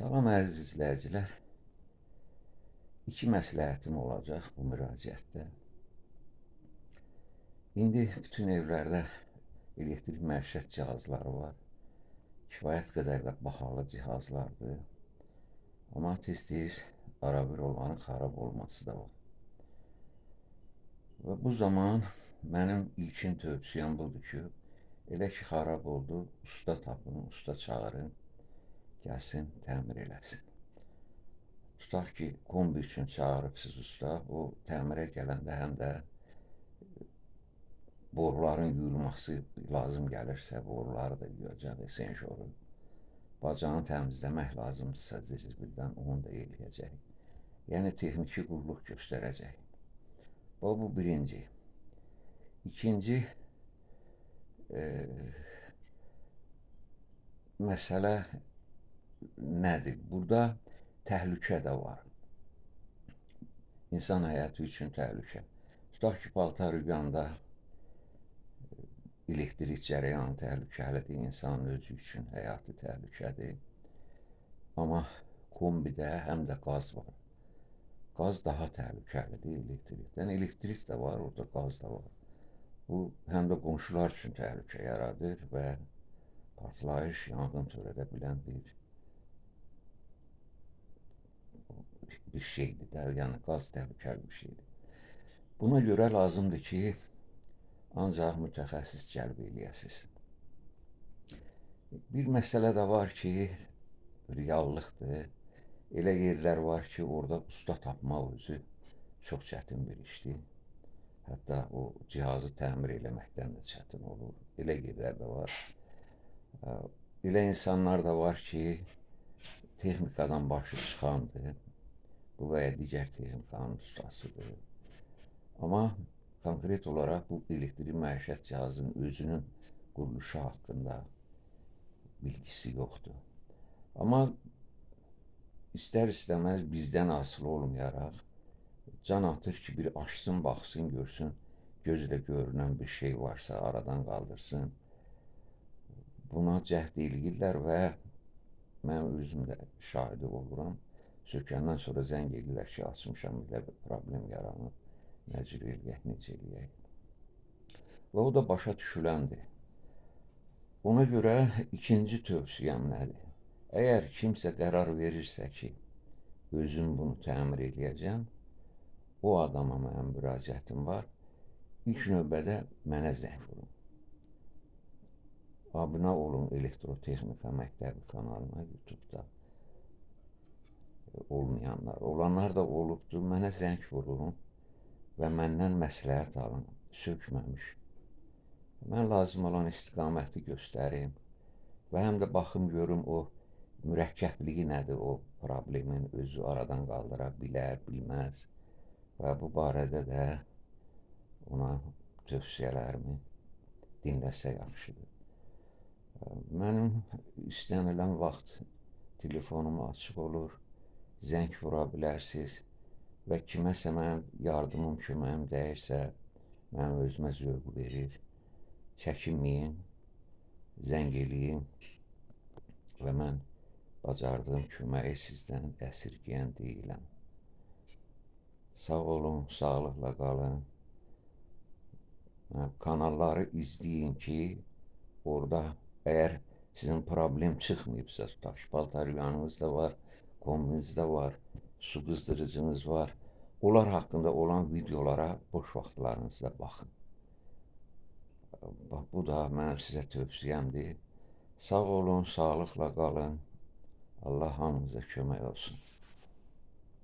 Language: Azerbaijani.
Salam əziz izləyicilər. İki məsləhətim olacaq bu müraciətdə. İndi bütün evlərdə elektrik məişət cihazları var. Kifayət qədər də bahalı cihazlardır. Amma tez-tez arabir onların xarab olması da var. Və bu zaman mənim ilkin tövsiyəm budur ki, elə ki xarab oldu, usta tapın, usta çağırın, gəlsin, təmir eləsin. Tutaq ki, kombi üçün çağırıbsınız usta, o təmirə gələndə həm də boruların yuyulması lazım gəlirsə, boruları da yuyacaq, esenşoru. Bacanı təmizləmək lazımdırsa, zirzibildən onu da eləyəcək. Yəni, texniki qulluq göstərəcək. Bu birinci. İkinci məsələ nədir? Burada təhlükə də var. İnsan həyatı üçün təhlükə. Tutaq ki, paltar yuyanda elektrik cərəyanı təhlükəlidir, insanın özü üçün həyatı təhlükədir. Amma kombidə həm də qaz var. Qaz daha təhlükəlidir elektrikdən. Elektrik də var, orada qaz da var. Bu, həm də qonşular üçün təhlükə yaradır və partlayış, yanğın törədə bilən bir şeydir də, yəni qaz təhlükəli bir şeydir. Buna görə lazımdır ki, ancaq mütəxəssis cəlb eləyəsiniz. Bir məsələ də var ki, reallıqdır. Elə yerlər var ki, orada usta tapmaq özü çox çətin bir işdir. Hətta o cihazı təmir eləməkdən də çətin olur. Elə yerlər də var. Elə insanlar da var ki, texnikadan başı çıxandır. Bu və ya digər texnikanın ustasıdır. Amma konkret olaraq bu elektrik məişət cihazının özünün quruluşu haqqında bilgisi yoxdur. Amma istər-istəməz bizdən asılı olmayaraq can atır ki, bir açsın, baxsın, görsün, gözlə görünən bir şey varsa aradan qaldırsın. Buna cəhd eləyirlər və mən özüm də şahidi oluram. Sökəndən sonra zəng eləyirlər ki, açmışam, elə bir problem yaranıb. Nə cür eləyək, necə eləyək. Və o da başa düşüləndir. Ona görə ikinci tövsiyəm nədir? Əgər kimsə qərar verirsə ki, özüm bunu təmir eləyəcəm, o adama mənim müraciətim var. İlk növbədə mənə zəng vurun. Abunə olun Elektrotexnika Məktəbi kanalına YouTube-da. Olmayanlar, olanlar da olubdur. Mənə zəng vurun və məndən məsləhət alın. Sökməmiş. Mən lazım olan istiqaməti göstərim və həm də baxım görüm o mürəkkəbliyi nədir, o problemin özü aradan qaldıra bilər, bilməz və bu barədə də ona tövsiyələrimi dinləsə yaxşıdır. Mənim istənilən vaxt telefonum açıq olur, zəng vura bilərsiniz və kiməsə mənim yardımım, köməyim dəyirsə, mənim özümə zövq verir. Çəkinməyin, zəng eləyin və mən bacardığım köməyi sizdən əsirgəyən deyiləm. Sağ olun, sağlıqla qalın. Kanalları izləyin ki, orada əgər sizin problem çıxmayıbsa, tutaq ki, paltar yuyanınız da var, kombiniz də var, su qızdırıcınız var. Onlar haqqında olan videolara boş vaxtlarınızda baxın. Bax, bu da mənim sizə tövsiyəmdir. Sağ olun, sağlıqla qalın. Allah hamınıza kömək olsun.